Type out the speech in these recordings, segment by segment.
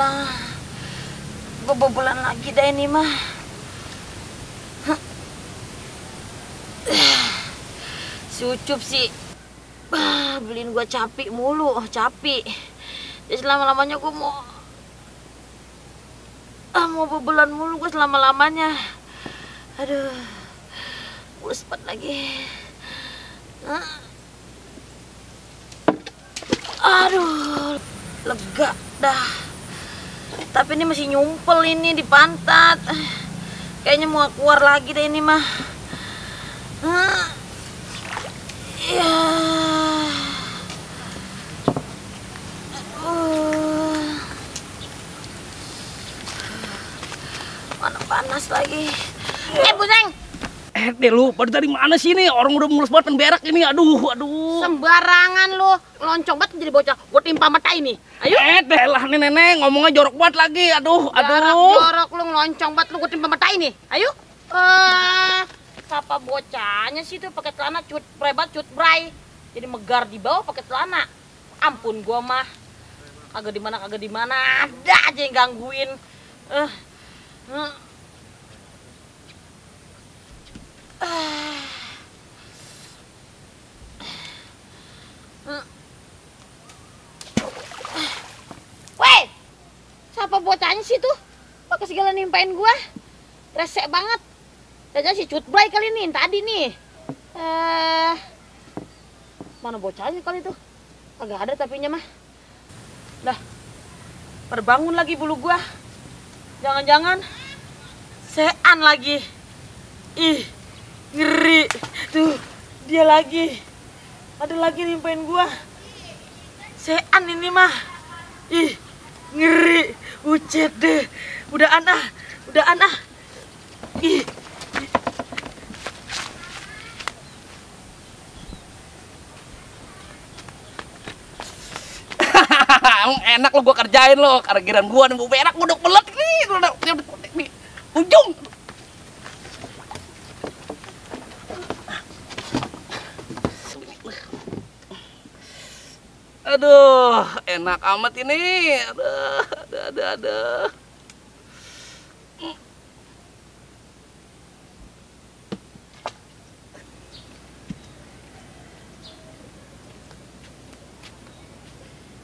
ilah. Kebobolan lagi dah ini mah. Si Ucup sih beliin gua capi mulu, capi. Ya selama-lamanya gua mau bobolan mulu gua selama-lamanya. Aduh. Mulus banget lagi. Aduh, lega dah. Tapi ini masih nyumpel ini di pantat. Kayaknya mau keluar lagi deh ini mah. Ya. Mana panas lagi. Buseng. Deh lu, pada dari mana sih ini? Orang udah mulus banget berak ini. Aduh. Sembarangan lu, loncong banget jadi bocah. Gua timpa mata ini. Ayo. Deh lah nih nenek, ngomongnya jorok banget lagi. Aduh. Jorok lu, loncong banget lu, gua timpa mata ini. Ayo. Siapa bocahnya sih tuh pakai celana cut bray. Jadi megar di bawah pakai celana. Ampun gua mah. Kagak di mana. Ada aja yang gangguin. Weh, siapa bocahnya sih tuh? Pakai segala nimpain gua. Resek banget. Jangan si cutbray kali ini tadi nih. Mana bocahnya kali itu? Agak ada tapinya mah. Dah. Terbangun lagi bulu gua. Jangan-jangan sean lagi. Ih, ngeri. Tuh, dia lagi. Ada lagi nimpain gua. Sean ini mah. Ih, ngeri. Ucet deh. Udah anah. Ih. Enak lo gua kerjain lo. Karena gua nih mau berak, gua udah belet nih. Ujung. Aduh, enak amat ini. Aduh.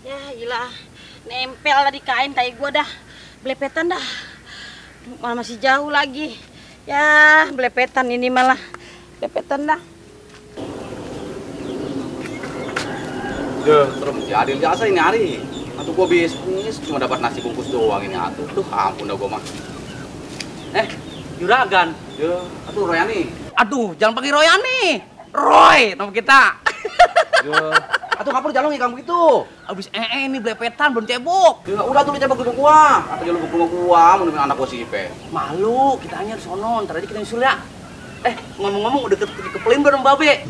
Ya gila, nempel lah di kain tai gua dah. Belepetan dah. Malah masih jauh lagi. Ya, belepetan ini malah. Belepetan dah. Terus si Adil jasa ini hari. Atau gua bisnis cuma dapat nasi bungkus doang ini atuh. Tuh ampun dah gua mah. Juragan. Atuh Royani. Aduh, jangan pakai Royani. Roy, nama kita. Atuh ngapur jalan nih kamu gitu. Abis ini belepetan belum cebok. Udah tuh dicebok dulu gua. Apa dia lubuk rumah gua, mau nemenin anak gua si Ipe. Malu, kita hanya di sono, ntar aja kita nyusul ya. Ngomong-ngomong udah kepelin bareng Babe.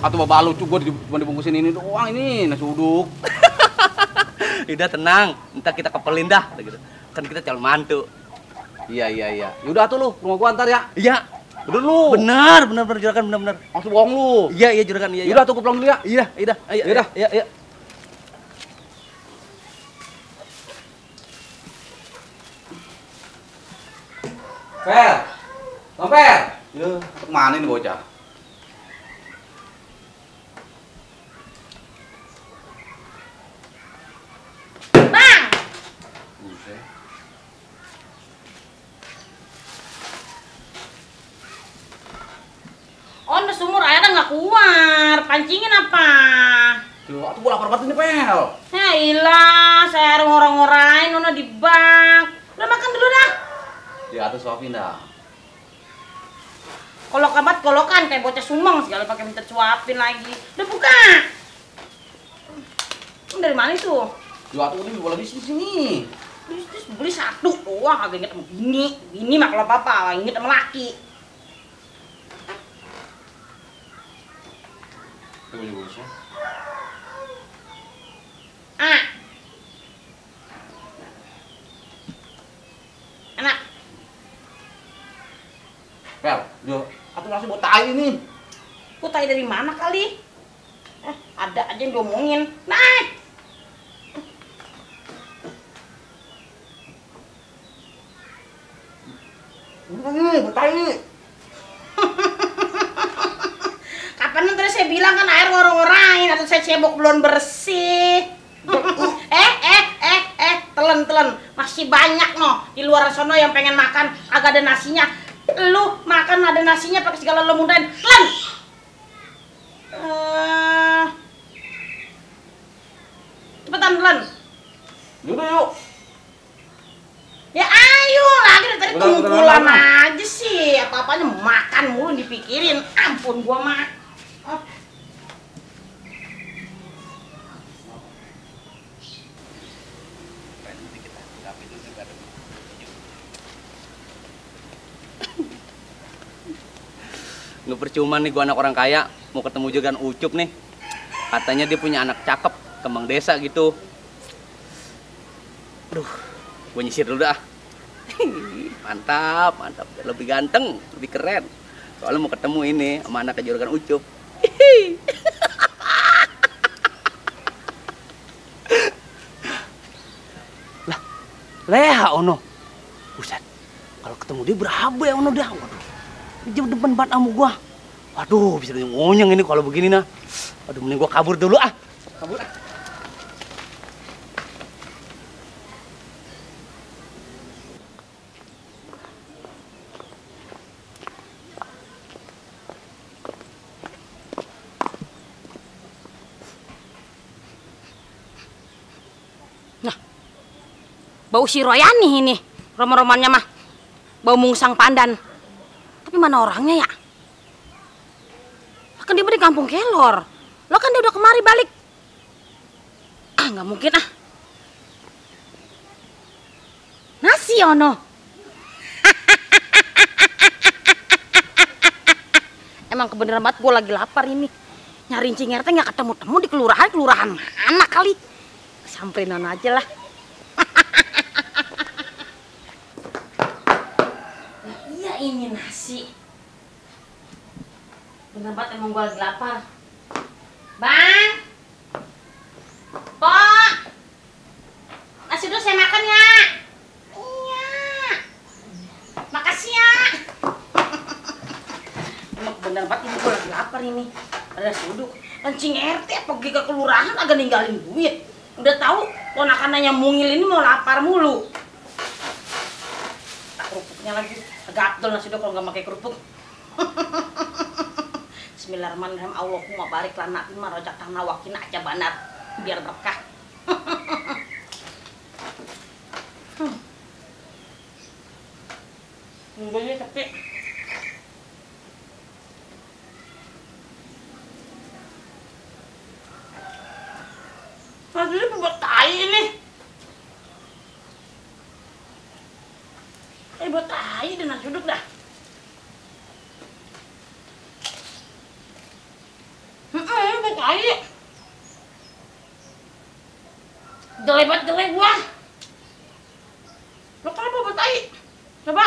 Atuh bapak lucu gua cuma dibungkusin ini doang ini nasi uduk. Udah tenang, ntar kita kepelin dah gitu. Kan kita calon mantu. Iya. Yaudah tuh lu, rumah gua antar ya. Iya. Bener lu. Bener juragan bener. Langsung bohong lu. Iya juragan iya. Yaudah tuh gua pulang dulu ya. Iya. Ayo. Fer. Nomper. Kemana ini bocah? Bang! Udah sumur airnya nggak keluar. Pancingin apa? Aku lapar banget ini, Pel. Ya ilah, saya ngorang-ngorain Nona di bak. Udah makan dulu dah. Di atas suapin dah. Kolokan kayak bocah sumeng segala pakai minta suapin lagi. Udah buka. Dari mana itu? Aku ini bola bisnis ini. Bisnis beli satu doang, kagak inget sama bini. Bini mah kalau apa-apa, inget sama laki. Coba juga ya. Enak. Pel, aku nasi buat tai ini. Ku tai dari mana kali? Ada aja yang diomongin. Naik. Bertanya. Kapan nanti saya bilang kan air ngorong-ngorangin atau saya cebok belum bersih. Telan masih banyak no di luar sono yang pengen makan agak ada nasinya. Lu makan ada nasinya pakai segala lu mundahin. Telan. Cepetan telan. Yuk. Ya ayo lagi dari tadi kumpulan aja sih. Apa-apanya makan mulu dipikirin. Ampun gua mah. Nggak percuma nih gua anak orang kaya mau ketemu juga dengan Ucup nih. Katanya dia punya anak cakep, kembang desa gitu. Aduh, gua nyisir dulu dah. Mantap. Lebih ganteng, lebih keren. Soalnya mau ketemu ini sama anak juragan Ucup. Lah, Leha Ono. Buset, kalau ketemu dia berapa ya Ono dah. Waduh. Dia depan banget sama gua. Waduh, bisa ngonyeng ini kalau begini nah. Aduh, mending gua kabur dulu ah. Kabur ah. Nah, bau si Royani ini, roman-romannya mah. Bau mungsang pandan. Tapi mana orangnya ya? Kan dia di kampung Kelor. Lo kan dia udah kemari balik. Ah, nggak mungkin ah. Nasi Ono. Emang kebeneran banget gue lagi lapar ini. Nyariin Cinger teh nggak ketemu-temu di kelurahan mana kali. Samperin Ono aja lah. Nah, iya ini nasi. Bener banget emang gue lagi lapar. Bang, Pok, nasi dulu saya makan ya. Iya, makasih ya. Emang bener banget ini gue lagi lapar ini. Ada suduk, lancing RT pergi ke kelurahan agak ninggalin duit. Udah tahu ponakannya mungil ini mau lapar mulu. Tak kerupuknya lagi, agak abdol nasi dulu kalau nggak pakai kerupuk. Bismillahirrahmanirrahim. Allahumma barik lana fima razaqtana wa qina adzabannar. Biar berkah. Nunggunya capek. Aduh, buat tai ini. Buat tai dan nasi uduk dah. Baik. Jelek gua. Lo kenapa bertai? Coba.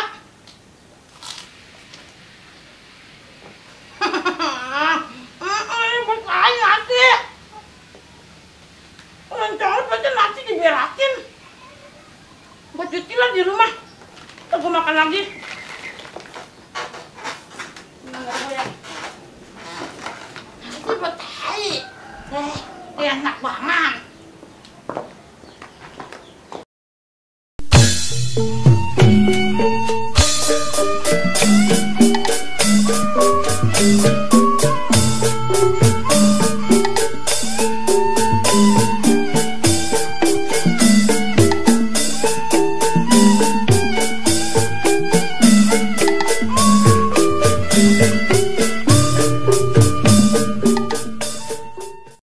Bertai nasi. Orang cowok pasti nasi diberakin. Gua cuci lah di rumah. Ntar gua makan lagi. Itu bertai. Enak banget.